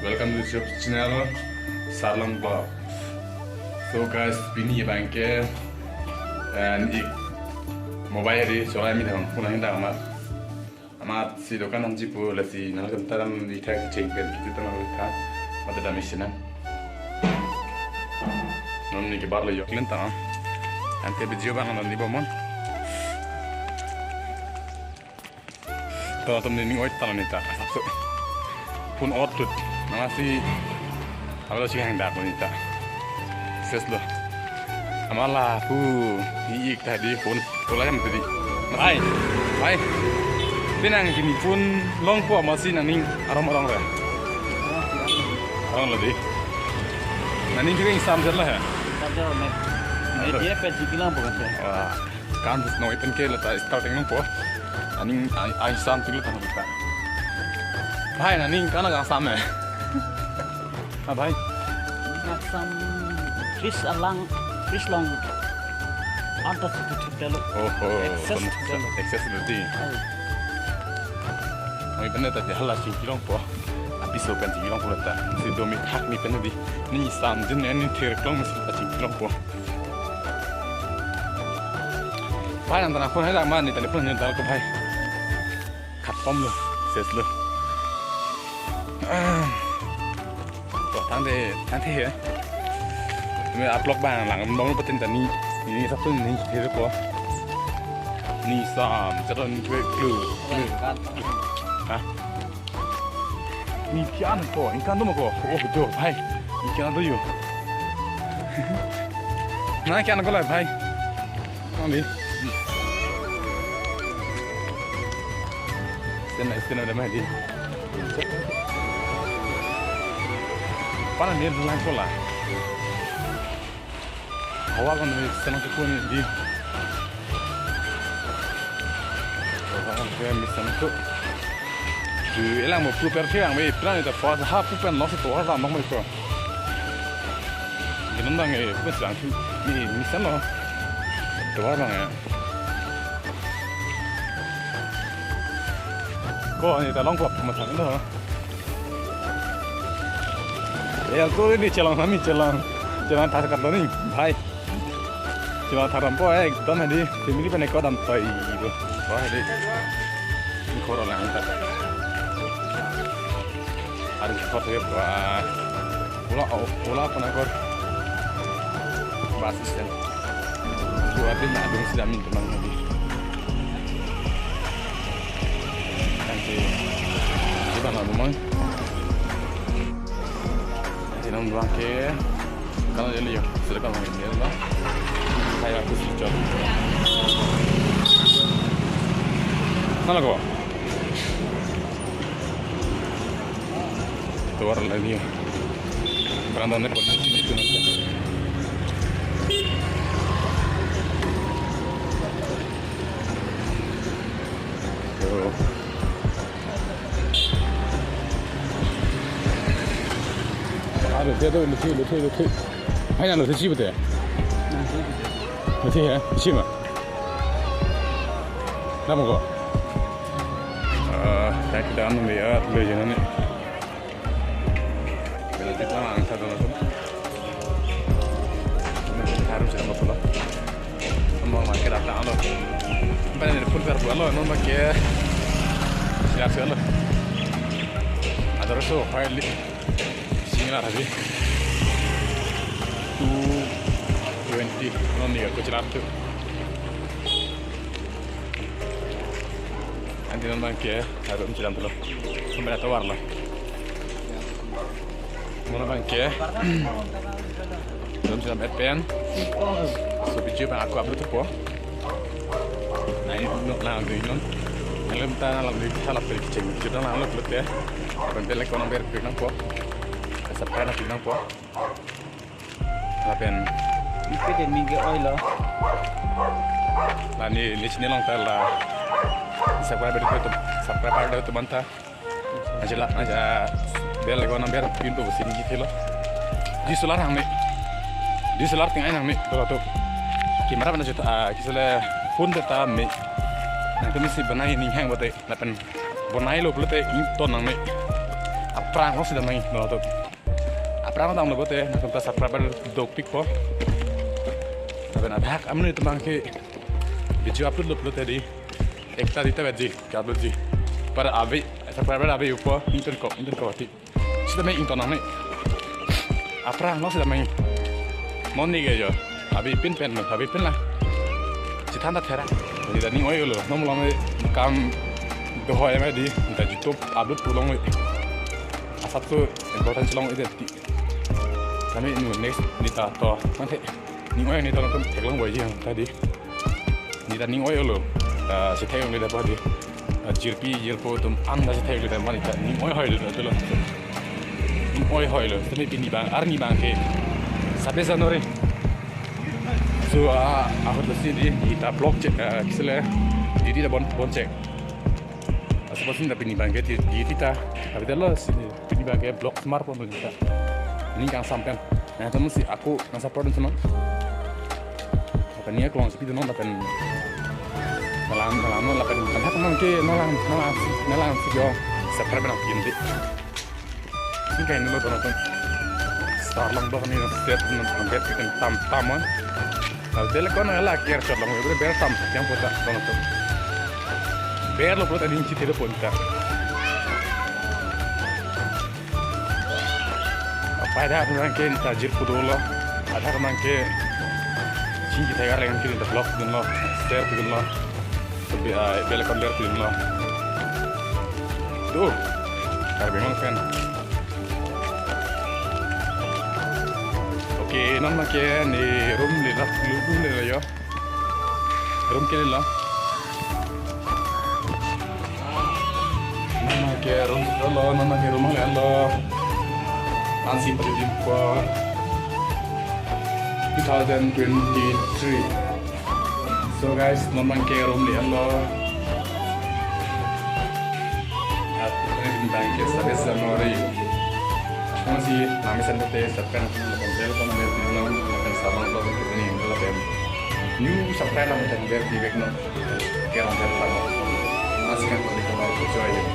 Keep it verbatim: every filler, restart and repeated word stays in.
Welcome to YouTube channel, Sarlam Vlog. So guys, pini abangke, and ik mobile di cholai mi dam, punang dam amat. Amatsi dokan damji pu, lasi nang kem ta dam di thak cheng pen, kita nang thak, mata dam isi nang. Non neli kebar lo yok lenta. Ante video abang non di bomnon. Tola atum nening oi talo neta. Sapso. Phone ot tut. Nangsi abalo si hang dak neta. Ses lo. Amala pu i ik ta di phone. Tola jam tadi. Hai. Hai. Penang kini phone longpo amatsi nangning arong arong re. Arong lo di. Nangning kering sam sel lo he. Sampai me. Aduh. Dia pe jikilang bukan sih. Wah. Kan bus noi pen ke lata starting nungpo. Aning ai ai sam tiglo tang kita. Bhai, nangning kan aga sam eh. Ah, bhai. Nak sam fish alang, fish long. Ada seperti itu lo. Oh, oh, access betul. Access betul. Ai. Noi pen ta hala chingki longpo. Apiso kan chingki longpo lata. Si domi hak ni pen di. Ni sam din ni thir klong si ta chingki longpo. Bhai, nang tana phone hai lang ma, neta ni phone nang tana ko bhai. Khatom lo, ses lo. Ah. To, tangte, tangte he. Tumi upload bang lang, bang lo patin tani. Ni sab tu ni, he ko. Ni sam, chadon kue klu. Ha? Ni kian ko, ingkan tu ma ko. Oh, betul, bhai. Ni kian tu yo. Na kian ko la, bhai. Ang di. Sen na, sen na, bhai di. Pana ni lang ko la. Hawa kan ni senang ke kuni di. Hawa kan ke ni senang ke. Di elang mo pu per ke ang me plan ita pa ha pu pen lo se to ha mo ko. Ginom dang e pu sang ni ni sen lo. To ha dang e. Ko ni ta long ko ma sang lo. Ya, ko ni chelang kami chelang. Chelang thar kat ni, bhai. Chelang thar dampo, eh, don hadi, family pen ko dam pai do. Wah, hadi. Ni khoro lang ta. Hari khoro ke wah. Ula, ula apa nakor? Bus stand. Dua tim nak dong sedang minta mang hadi. Nanti kita nak rumah. Nanti nang dua ke kalau dia lihat sudah kalau dia lah. Saya aku sejam. Mana kau? Tovar la niya. Berandam ni polisi ni tu nanti. So. Aduh, dia tu lucu, lucu, lucu. Hai, na lucu betul. Lucu ya, lucu mah. Nama kau? Eh, saya kita anu ya, belajar ni. Belajar kita langsung satu langsung. Harus ada betul lah. Mau makan apa alo? Apa ni pun perbuat lo, non pakai siap sekali. Ada rasa high li. Singla tadi. Two twenty, non ni aku celap tu. Nanti non bangke, harus mencelam dulu. Sampai ada tovar lah. Mana bangke? Belum sudah pen. So video bang aku upload po. Nah, ini no, nah, ini non. Alam ta alam di salah pergi ceng. Kita nah upload ya. Bang bel ko number klik nangpo. Subscribe klik nangpo. Lapen. Ipe de mingge oi lo. Nah, ni, ni channel long tar la. Subscribe itu, subscribe itu mantap. Aja la, aja bel ko number pintu sini gitu lo. Di solar hang ni. Di solar ting ai hang ni. Tuh tuh. Camera mana juta? Ah, kisah phone tetap ni. Nangtum si banai ning hang bote. Lapen bonai lo pulote ington nangne. Aphrang lo sita nang no to. Aphrang damlo pulote nangtum ta subscriber dopikpo. Lapen adak amonit atum abangke video upload lo pulote dei, ekta dui ta biji ke-upload ji. Para ave subscriber ave upo, ington ko, ington ko ti. Sita me ington nangne. Aphrang lo sita me. Non ni ke jo. Avepin pen lo, avepin la. Chethan ta thera. Neta ning oi-olo. Non malom kam dohoi ma dei. Neta YouTube upload pu longve. Asap tu important chelong ide ti. Kami nu next neta to. Manthe. Ning oi neta nangtum theklong boiji ta dei. Neta ning oi-olo. Ah, chetheklongle ta pa dei. Ah, jirpi jirpo atum an ta chetheklongle ta mani ta ning oi-hoi lo, lo. Ning oi-hoi lo. Tumi pini abang, arni abangke sabis January. So, ah, ahut lo si dei, neta vlog chek, ah, kisile, dei dei ta bon, bon chek. Ah, suppose neta pini abangke dei, dei dei ta, abang lo si, pini abangke vlog smart pon lo neta. Ning kangsam pen. Nangtum si ako nang support dunnon. Lapen ning aklong si pidunnon lapen nalang, nalang non lapen adak nangke nalang, nalang, nalang si jo subscribe nangpidun dei. Sing kain lo nangtum. Star lang bak ni set nang bet ikan tam tam on. Lapen dele kon la care chot long ber tam yang puta nangtum. Berlo puta ning chithelo pon ta. Apai adak nangke neta jirpo dolo. Adak nangke chingki thegar lengan ke neta vlog dunlo, share dunlo. Tapi, ah, bell icon ler dunlo. Tuh. Karbi Anglong fan. Okay, non abangke ne room le la, room le la jo. Room ke lo. Non abangke room lo, non abangke room le lo. Ansi pati di for two thousand twenty-three. So guys, non abangke room le lo. At ini abangke sabis January. Nangsi nami sendete subscribe, lapen bell icon ler dunnon, lapen sabang lo ini lapen new subscribe lapen bell di vek non. Kaya lang bell icon. Nasi kan pati kemau join.